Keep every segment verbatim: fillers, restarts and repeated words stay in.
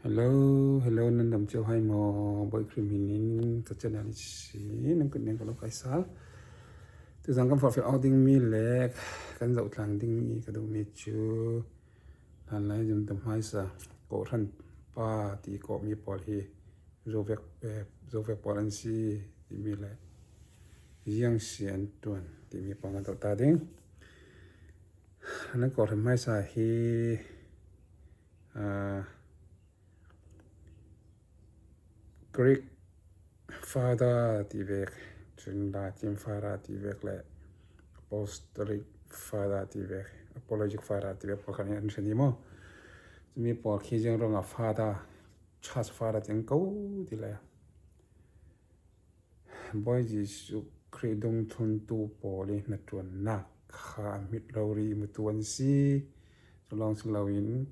Hello, hello, nan dam cheu hai maw, Boikrim hmingin ka channel ni si, nan kut nen ka lo kai sal. Tu zan kan fawr fel awk ding mi le, kan zoh tlang ding mi ka duh mi chu. Hlan lai zumtu hmaisa, kohran pa ti ko mi pawl hi, zo vek, eh, zo vek pawl an si, ti mi le, ziang si an tuan, ti mi pawl kan zoh ta ding. Hlan kohran hmaisa hi, ah, Greek Father ti vek, chun Latin Father ti vek le Apostolic Father ti vek, Apologetic Father ti vek, pawl khan an hre ni maw. Mi pawl khi ziang ronga Father, Church Father ti an ko ti le. Bawi Jesu Krist dungthluntu pawl hi hnaṭuanna kha a hmit lo ri mutu an si. Chu long si loin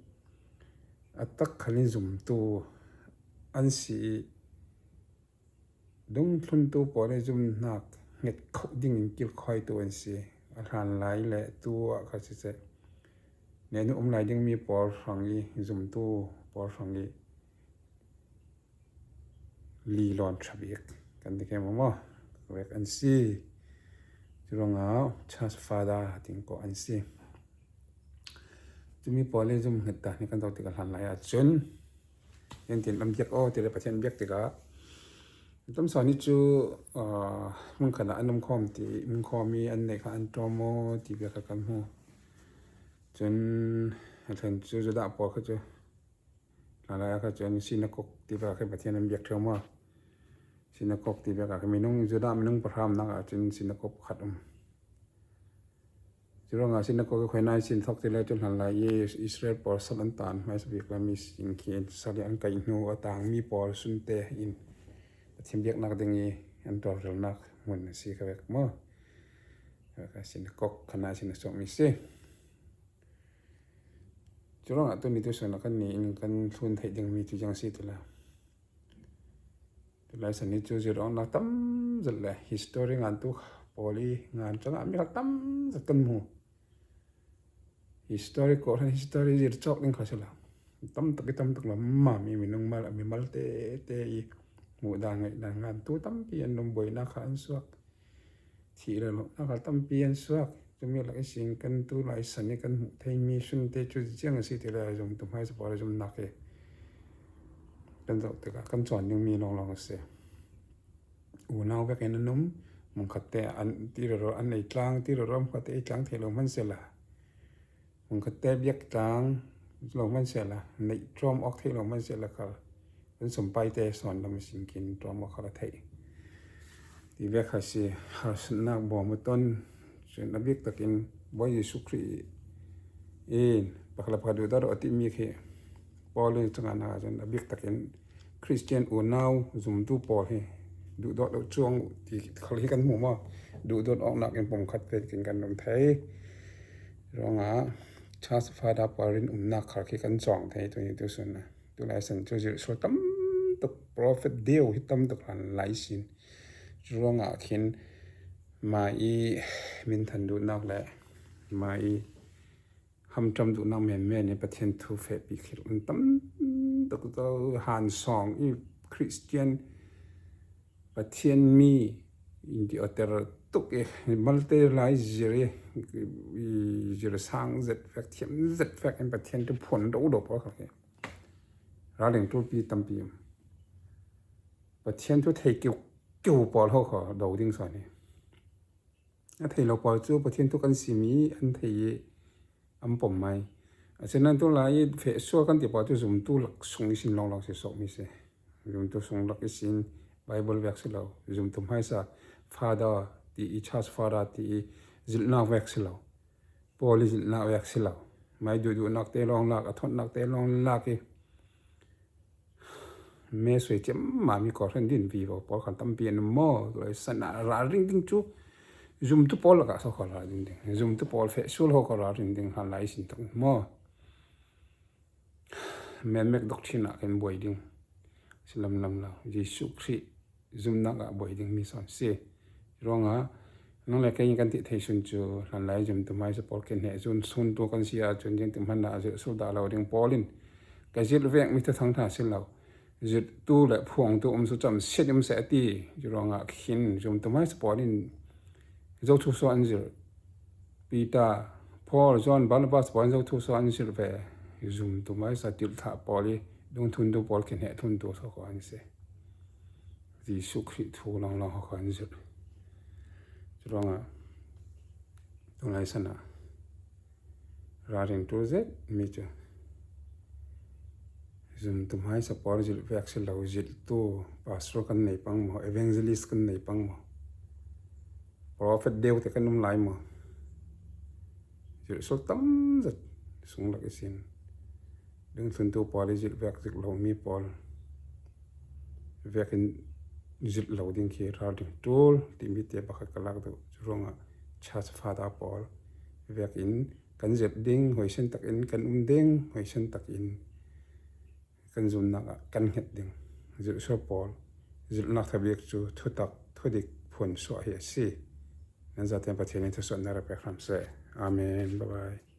a tak khan zumtu an si. Dungthluntu pawl hi zumna nghet khawp dingin kilkhawaitu an si. A hlan lai le tu a kha si se. Nenu um lai ding mi pawl hrangi zumtu pawl hrangi li lawn ṭha bik kan ti kei maw maw, vek an si. Chu ronga Church Father ti ko an si. Chu mi pawl le zum nghet ta ni kan dau ti ka hlan lai a chun. Yen tin lam biak o ti le Pathian biak ti ka. Tam sa ni chu, ah, hmun khana an um khawm ti, hmun khawm mi an nei kha an ṭawm maw ti biak ka kan hmu. Chun, a thlen chu Juda pawl kha chu. Hlan lai kha chun synagogue ti bek kha Pathian an biak ṭheu maw. Synagogue ti bek kha minung Juda minung pahram naka chun synagogue khat um. Chu ronga synagogue khoi nai sin thok ti le chu hlan lai Israel pawl sal an tan hmaisa bik la mi sing khi sal an kai hnu a tang mi pawl sunte in Pathian biak nak ding i an tor rel nak hmun si kha vek maw. Ka synagogue khana sin sok mi si. Chu ronga tu ni tu sona kan ni in kan thlun thei ding mi chu ziang si tu la. Tu lai san ni chu zir awkna tam zet le history ngan tu pawl i ngan changa mi kha tam zet kan hmu. History ko han history zir chawk ding kha si la. Tam tak i tam tak la ma mi minung mal mi mal te te i hmu dan ngai dan ngan tu tampi an lum buoina kha an suak. Thi le lo, a kal tampi an suak. Chu mi lak i sin kan tu lai san ni kan hmu thei mi sunte chu ziang a si ti le zumtu hmaisa pawl zumna khi. Kan dau ti ka, kan chawn ding mi long long a si. Unau vekin an um, hmun khat te an ti ro ro, an nei tlang, ti ro ro, hmun khat te ei tlang thei lo hman se la. Hmun khat te biak tlang lo hman se la, nei ṭawm awk thei lo hman se la kha. Kan sawmpai te sawn lam sin kin ṭawm awk kha la thei. Ti bek kha si, harsatna bawm a ton, chun a bik takin Bawi Jesu Krist in, pakhat la pakhat duhdawt rawh a ti mi khi, Paul in changa na chun a bik takin Christian unau zumtu pawl hi duhdawt lo chuong ti khal hi kan hmu maw. Duhdawt awk nakin pum khat vekin kan um thei. Ronga, Church Father pawl rinumna khal khi kan chuong thei tu ni tu sun a. Tu lai san chu zir sual tam tuk prophet deu hi tam tuk hlan lai sin. Chu ronga khin ma i min than duh nak le ma i hamṭam duh nak men men i Pathian thu fe pi khil un tam tuk to han song i Christian Pathian mi in ti oter tuk i malte lai zir i, i zir sang zet vek thiam zet vek in Pathian thu phun do do pawl kha. Raleng tulpi tampi um. Pathian thu thei kiu kiu pawl ho kha do ding sa ni. A thei lo pawl chu Pathian thu kan sim i an thei i an pawm mai. A chen nan tu lai i fe sual kan ti pawl chu zumtu lak sung i sin long long si sok mi se. Zumtu sung lak i sin Bible vek si lo. Zumtu hmaisa Father ti i, Church Father ti i, zilna vek si lo. Pawl i zilna vek si lo. Mai duh duh nak te long lak, a thawt nak te long lak i. Me sui chem ma mi ko hren din vi vo pawl khan tampi an maw, tu lai san a ra ring ding chu. Zumtu pawl laka so kha ra ring ding. Zumtu pawl fe sual ho kha ra ring ding hlan lai sin tak maw. Men mek doctrine a kan buoi ding. Si lam lam lo. Jesu Krist zumna ka buoi ding mi son si. Ronga, nang le kei kan ti thei sun chu, hlan lai zumtu hmaisa pawl ken he, zun sun tu kan si a, chun ding ti hman a, zir sul da lo ding pawl in. Ka zilh vek mi thuthang ṭha si lo. Zilhtu le phuongtu um chu cham siet um se a ti. Chu ruonga khin zumtu hmaisa pawlin zo thu saw an zilh. Peter, Paul, John, Barnabas pawlin zo thu saw an zilh ve. Zumtu hmaisa tiltha pawli, dungthuntu pawl khin heh thuntu saw kha an se. Jisu Krist thu lang lang kha an zilh. Chu ruonga, tunlai sana, ralring tul zet mi chu zumtu hmaisa pawl zilh vek si lo, zilhtu, pastor kan nei pang maw, evangelist kan nei pang maw, prophet deu te kan um lai maw, zilh suol tam zet sung lak i sin. Dungthuntu pawl i zilh vek zilh lo mi pawl vekin zilh lo ding khi ralring tul ti mi te pakhat ka lak deu. Chu ruonga church father pawl vekin kan zilh ding, huoisen takin kan um ding, huoisen takin kan zumna kan nghet ding. Zilh suol pawl, zilhna tha bik chu thutak, thudik phun suo hi a si. Nan zaten Pathienin thusawtna ra pek ram se. Amen. Bye bye.